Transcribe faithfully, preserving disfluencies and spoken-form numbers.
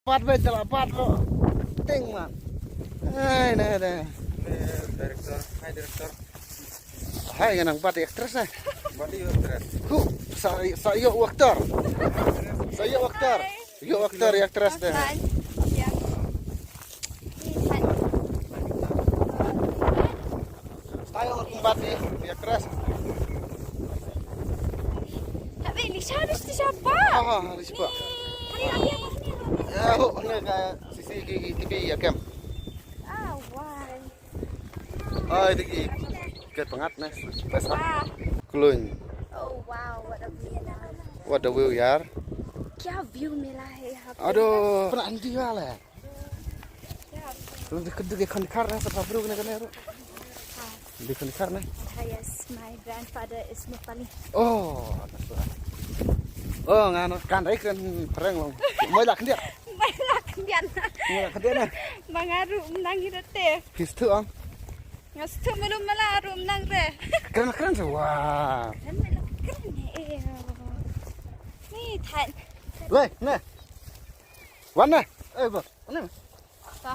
Pat ba jala pat ro. Ting man. Ai na da. Director, hi director. Hai nga nang pat actress eh. Body actress. Hu, sa sa yo actor. Sa yo actor. Yo actor actress de. Style kumbat ni, ya keras. Tapi Lisha harus siapa? Ah, harus siapa? Ya, ho, ne ka sisi ki ki ki ya kem. Ah, why? Ai, digi. Ket pengat ne. Pesa. Ah. Kluin. Oh wow, what a view. What a view, yaar. क्या व्यू मिला है यहाँ पे? Aduh, pernah andi wala. Lu di kedua dia kan karena sebab bro kena kena ru. Di kan karena. Ah, yes, my grandfather is Nepali. Oh, that's right. Oh, ngano kan dai kren pereng long. Mai lak dia. Mai lak dia. Mai lak dia na. Mangaru menang hidup teh. Kis tu ang. Ngas tu belum malah aru menang re. Keren keren sih wah. Keren keren eh. Ni tan. Weh, ne. Wan ne. Eh, bos. Wan ne. Apa?